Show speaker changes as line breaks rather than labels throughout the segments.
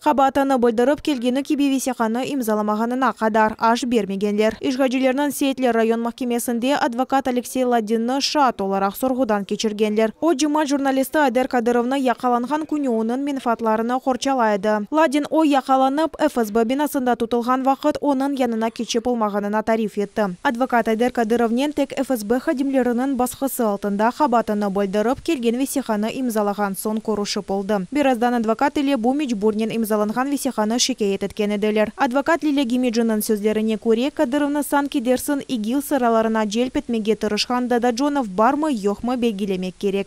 Qabaatını bildirip, kelgeni kibi vesiqanı imzalamağanına qadar aş bermegenler. İşğalcilerniñ Seyitler rayon mahkemesinde advokat Aleksey Ladinni şaat olaraq sorğudan keçirgenler. O, cemaat jurnalisti Ayder Kadırovnı yaqalanğan künü onıñ menfaatlarını qorçalay edi. Ladin, o yaqalanıp, FSB binasında tutulğan vaqıt onıñ yanına keçip olmağanına tarif etti. Advokat Ayder Kadırovnen tek FSB hadimleriniñ basqısı altında qabaatını bildirip kelgen vesiqanı imzalağan soñ körüşip oldı. Birazdan advokat ile bu mecburnen imzalanğan vesiqanı şikâyet etken ediler. Advokat Lilâ Gemeciniñ sözlerine köre, Kadırovnı sanki dersiñ İGİL sıralarına celp etmege tırışqan Dadaconov barmı-yoqmı belgilemek kerek.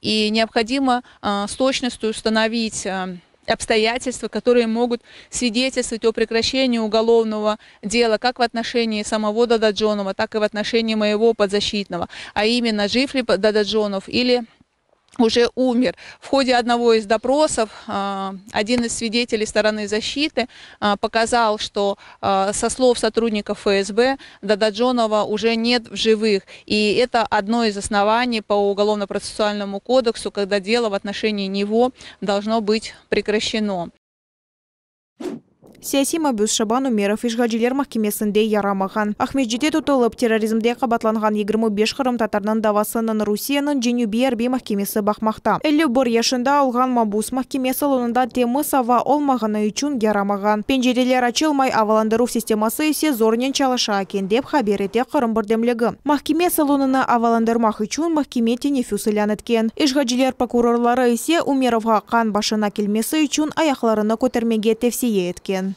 И необходимо с точностью установить обстоятельства, которые могут свидетельствовать о прекращении уголовного дела как в отношении самого Дададжонова, так и в отношении моего подзащитного, а именно жив ли Дададжонов или уже умер. В ходе одного из допросов один из свидетелей стороны защиты показал, что со слов сотрудников ФСБ Дададжонова уже нет в живых. И это одно из оснований по Уголовно-процессуальному кодексу, когда дело в отношении него должно быть прекращено.
Siyasiy mabüs Şaban Umerov işğalciler mahkemesinde yaramağan. Aqmescitte tutulıp, terrorizmde qabaatlanğan 25 qırımtatarnıñ davasınıñ Rusiyeniñ Cenübiy arbiy mahkemesi baqmaqta. 51 yaşında olğan mabüs mahkeme salonında temiz ava olmağanı içün yaramağan. Pencereler açılmay, avalandıruv sisteması ise zornen çalışa eken, dep haber ete Qırım birdemligi. Mahkeme salonını avalandırmaq içün mahkeme teneffüs ilân etken. İşğalciler prokurorları ise Umerovğa qan başına kelmesi içün ayaqlarını kötermege tevsiye etken.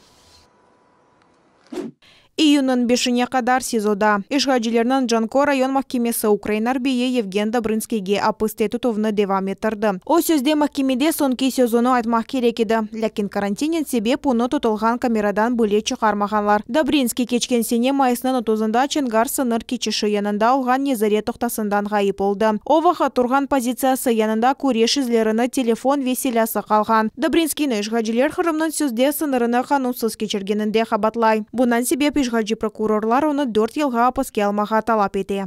İyünniñ beşine qadar SİZOda. İşğalcilerniñ Canköy rayon mahkemesi ukrain arbiyi Yevgen Dobrınskiyge apiste tutuvnı devam ettirdi. O, sözde mahkemede soñki sözüni aytmaq kerek edi, lâkin karantinnen sebep onı tutulğan kameradan bile çıqarmağanlar. Dobrınskiy keçken sene mayısnıñ otuzında Çongar sıñır keçişi yanında olğan nezaret noqtasından ğayıp oldı. O vaqıt turğan pozitsiyası yanında küreş izlerini, telefon ve silâsı qalğan. Dobrınskiyni işğalciler Qırımnıñ sözde sıñırını qanunsız keçirgeninde qabaatlay. Bundan sebep işğalci prokurorlar onı 4 yılğa apiske almağa talap ete.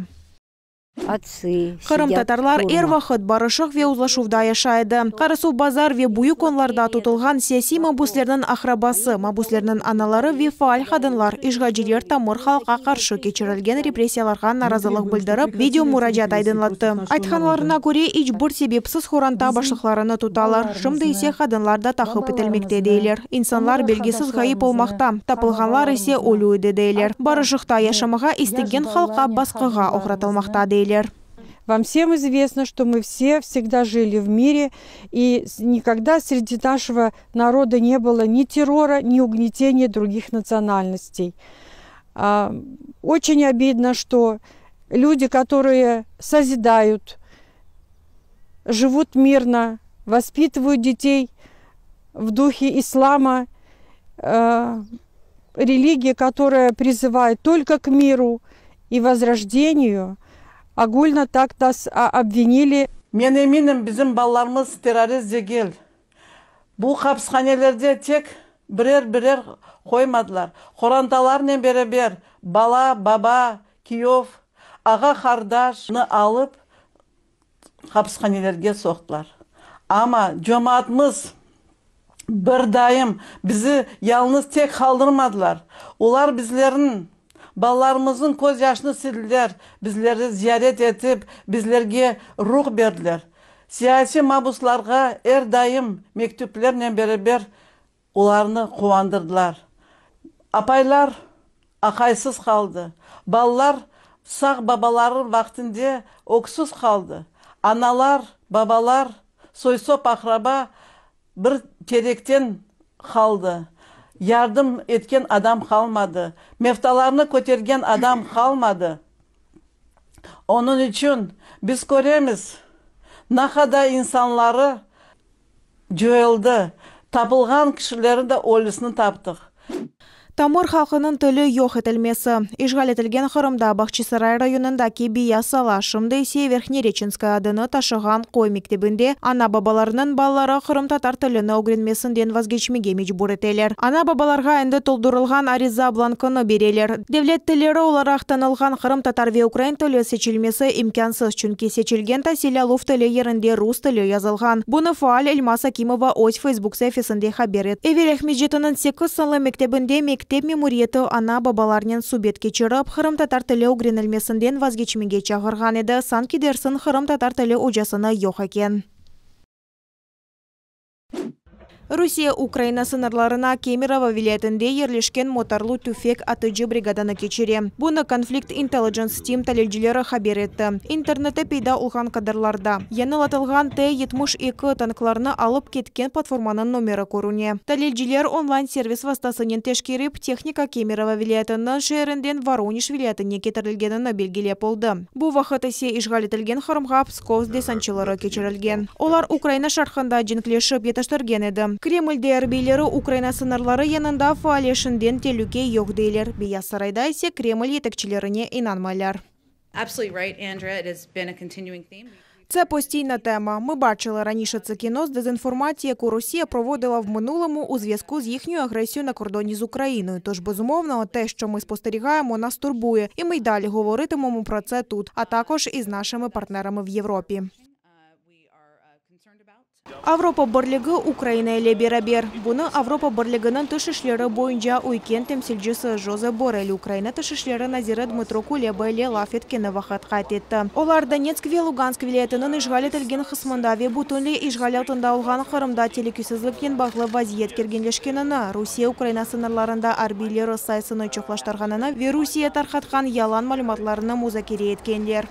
Qırımtatarlar er vaqıt barışıq ve uzlaşuvda yaşay edi. Qarasuvbazar ve Büyük Onlarda tutulğan siyasiy mabüslerniñ aqrabası, mabüslerniñ anaları ve faal qadınlar işğalciler tamır halqqa qarşı keçirilgen repressiyalarğa narazılıq bildirip, video muracaat aydınlattı. Aytqanlarına köre, iç bir sebepsiz qoranta başlıqlarını tutalar, şimdi ise qadınlar da taqip etilmekte, deyler. İnsanlar belgisiz ğayıp olmaqta, tapılğanlar ise ölü edi, deyler. Barışıqta yaşamağa istegen halqqa basqığa oğratılmaqta, deyler.
Вам всем известно, что мы все всегда жили в мире, и никогда среди нашего народа не было ни террора, ни угнетения других национальностей. Очень обидно, что люди, которые созидают, живут мирно, воспитывают детей в духе ислама, религия, которая призывает только к миру и возрождению, огульно так нас обвинили.
Men eminim, bizim balalarımız terrorist degil. Bu hapishanelerde tek birer-birer qoymadılar. Qorantalarnen beraber bala, baba, kiyov, ağa-qardaşnı alıp hapishanelerge soqtılar. Amma cemaatımız bir daim bizi yalnız tek qaldırmadılar. Olar bizlerniñ balalarımıznıñ köz yaşını sildiler, bizlerni ziyaret etip, bizlerge ruh berdiler. Siyasiy mabuslarğa er daim mektüplernen beraber olarnı quvandırdılar. Apaylar aqaysız qaldı, balalar sağ babaları vaqtında öksüz qaldı, analar, babalar, soy-sop, aqraba bir terekten qaldı, yardım etken adam qalmadı, mevtalarnı kötergen adam qalmadı. Onıñ içün biz köremiz, ne qadar insanları coyuldı, tapılğan kişilerniñ de ölüsini taptıq.
Tamır halqınıñ tili yoq etilmesi. İşğal etilgen Qırımda Bahçisaray rayonındaki Beyaz Sala, şimdi ise Verhnereçenskoye adını taşığan köy mektebinde ana-babalarnıñ balaları qırımtatar tilini ögrenmesinden vazgeçmege mecbur eteler. Ana-babalarğa endi toldurılğan ariza blankını bereler. Devlet tilleri olaraq tanılğan qırımtatar ve ukrain tili seçilmesi imkânsız, çünki seçilgen tasil aluv tili yerinde rus tili yazılğan. Bunı faal Elmaz Akimova öz Facebook saifesinde haber etti. Evel Aqmescitiniñ sekiz sanlı mektebinde mektep memuriyeti ana-babalarnen subet keçirip, qırımtatar tili ögrenilmesinden vazgeçmege çağırğan edi, sanki dersiñ qırımtatar tili ocasını yoq eken. Rusiye Ukraina sıñırlarına Kemerovo vilâyetinde yerleşken motorlı tüfek atıcı brigadanı keçire. Bunı Conflict Intelligence Team talilcileri haber etti. İnternette peyda olğan kadrlarda, yañılatılğan T 72 tanklarını alıp ketken platformanıñ nomeri körüne. Talilciler onlayn servis vastasınen teşkerip, tehnika Kemerovo vilâyetiniñ şeerinden Voronej vilâyetine ketirilgenini belgilep oldı. Bu vaqıt ise işğal etilgen Qırımğa Pskov desantçıları keçirilgen. Olar Ukraina şarqında cenkleşip yetiştirgen edi. Kremlde arbiyleri Ukraina sıñırları yanında faalleşinden telüke yoq deyler, Beyaz Sarayda ise Kreml yetekçilerine inanmaylar. Це постійна тема. Ми бачили раніше це кіно з дезінформації, яку Росія проводила в минулому у зв'язку з їхньою агресією на кордоні з Україною. Тож, безумовно, те, що ми спостерігаємо, нас турбує. І ми й далі говоритимемо про це тут, а також із нашими партнерами в Європі. Avropa Birligi Ukraina ile beraber. Bunı Avropa Birliginiñ tış işleri boyunca üyken temsilcisi Jozep Borrell Ukraina tış işleri naziri Dmıtro Kuleba ile laf etkeni vaqıt qayd etti. Olar Donetsk ve Lugansk vilâyetiniñ işğal etilgen qısmında ve bütünley işğal altında olğan Qırımda telükesizliknen bağlı vaziyet kerginleşkenini, Rusiye Ukraina sıñırlarında arbiyleri sayısını çoqlaştırğanını ve Rusiye tarqatqan yalan malümatlarnı muzakere etkenler.